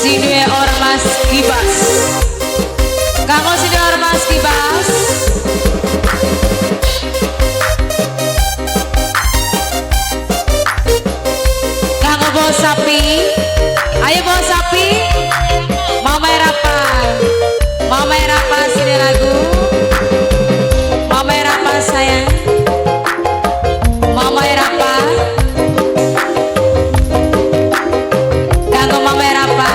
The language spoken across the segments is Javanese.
Sing duwe ormas kibas. Kanggo sing duwe ormas kibas. Kanggo bos sapi. Ayo bos sapi. Mama Rapa. Mama Rapa sini lagu. Mama Rapa sayang. Mama Rapa. Kanggo Mama Rapa.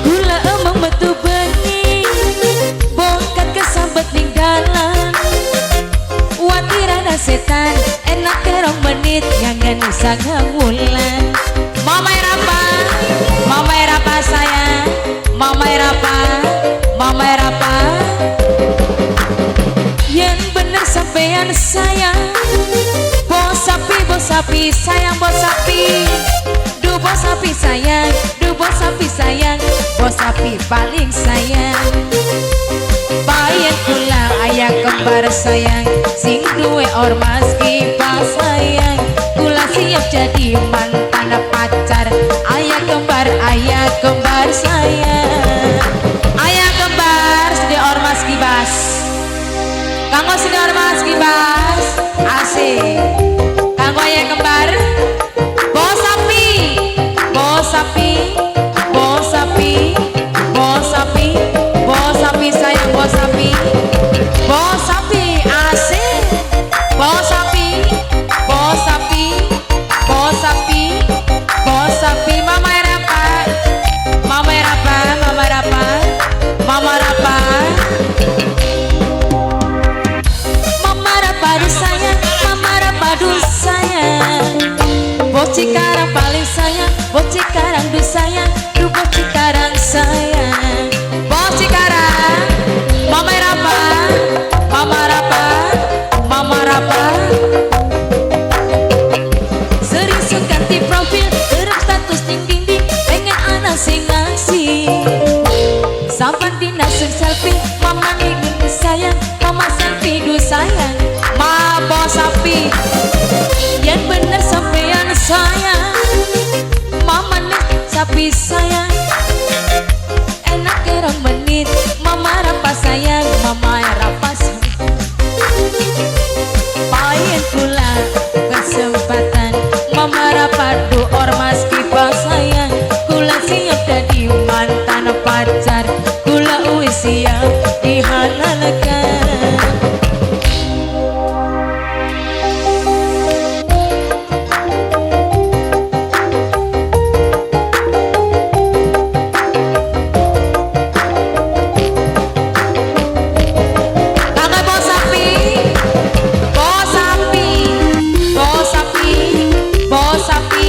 Gula emang metu bengi, bongkat kesambet ning dalan. Watirana setan, enak kerong menit nganggani sangang wulan. Mama Rapa, Mama Rapa sayang, Mama Rapa, Mama Rapa. Yen bener sampean sayang, bos sapi sayang, bos sapi. Du bos sapi sayang, du bos sapi sayang, bos sapi paling sayang. Payen kula ayah kembar sayang, sing duwe ormas kipas sayang. Kula siap jadi mantan pacar, ayah kembar sayang. Ayah kembar sedih ormas kibas. Kanggo sedih ormas kibas, asik. Kanggo ayah kembar, bos sapi, bos sapi, bos sapi, bos sapi, bos sapi sayang, bos sapi, bos sapi asik, bos sapi, bos sapi, bos sapi, bos sapi. Mama Rapa, Mama Rapa, Mama Rapa, Mama Rapa, Mama Rapa du sayang, Mama Rapa du sayang. Bos Cikarang paling sayang, bos Cikarang du sayang, du bos Cikarang sayang. Bos Cikarang, Mama Rapa, Mama Rapa, Mama Rapa. Sering ganti profil, kerap status ning dinding, pengen anak sing aksi. Sampan dina sing selfie, mama ning sayang, mama selfie du sayang. Ma bos sapi, yen bener sampean sayang, mama nih sapi sayang. Enak kerong menit, mama Rapa sayang, mama Rapa sayang. Payen kula kesempatan, mama Rapa du ormas kipas sayang. Kula siap dadi mantan pacar, kula wis siap dihalalkan. Kanggo bos sapi, bos sapi, bos sapi, bos sapi,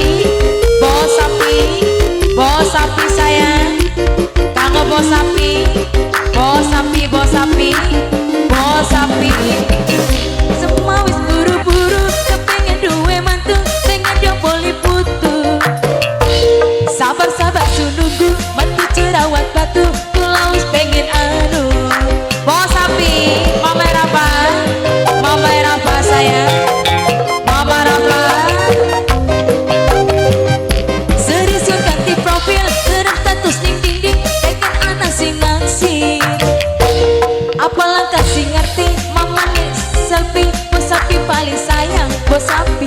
bos sapi, bos sapi sayang. Kanggo bos sapi, bos sapi, bos sapi, bos sapi. Semua wis buru-buru, kepengen duwe mantu, pengen dioboli putu. Sabar-sabar sununggu, mantu jerawat batu, kula wis pengen anu. Bos sapi, Mama Rapa, Mama Rapa sayang, Mama Rapa. Serius ganti profil, kerap status ning dinding, pengen anak sing naksir. Apalah kasih ngerti, mama nih selfie, bos sapi paling sayang, bos sapi,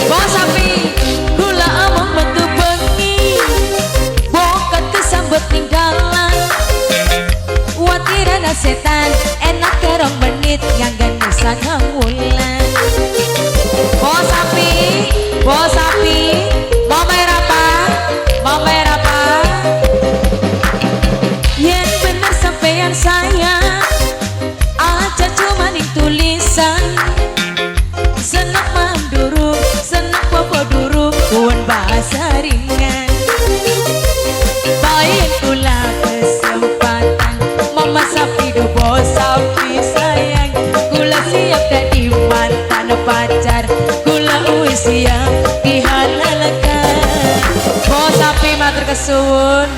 bos sapi. Gula among metu bengi, bokat kesambet ning dalan. Watirana setan, enak kerong menit, nganggani sangang wulan. Bos sapi, bos sapi, Mama Rapa, Mama Rapa. Yen bener sampean sayang, aja cuma ning tulisan. Seneng mandurung, seneng popo durung, kuwen bahasa ringan. Payen kula kesempatan, mama sapi du bos sapi sayang. Kula siap dadi mantan pacar, kula wis siap dihalalkan. Bos sapi matur kesuwun.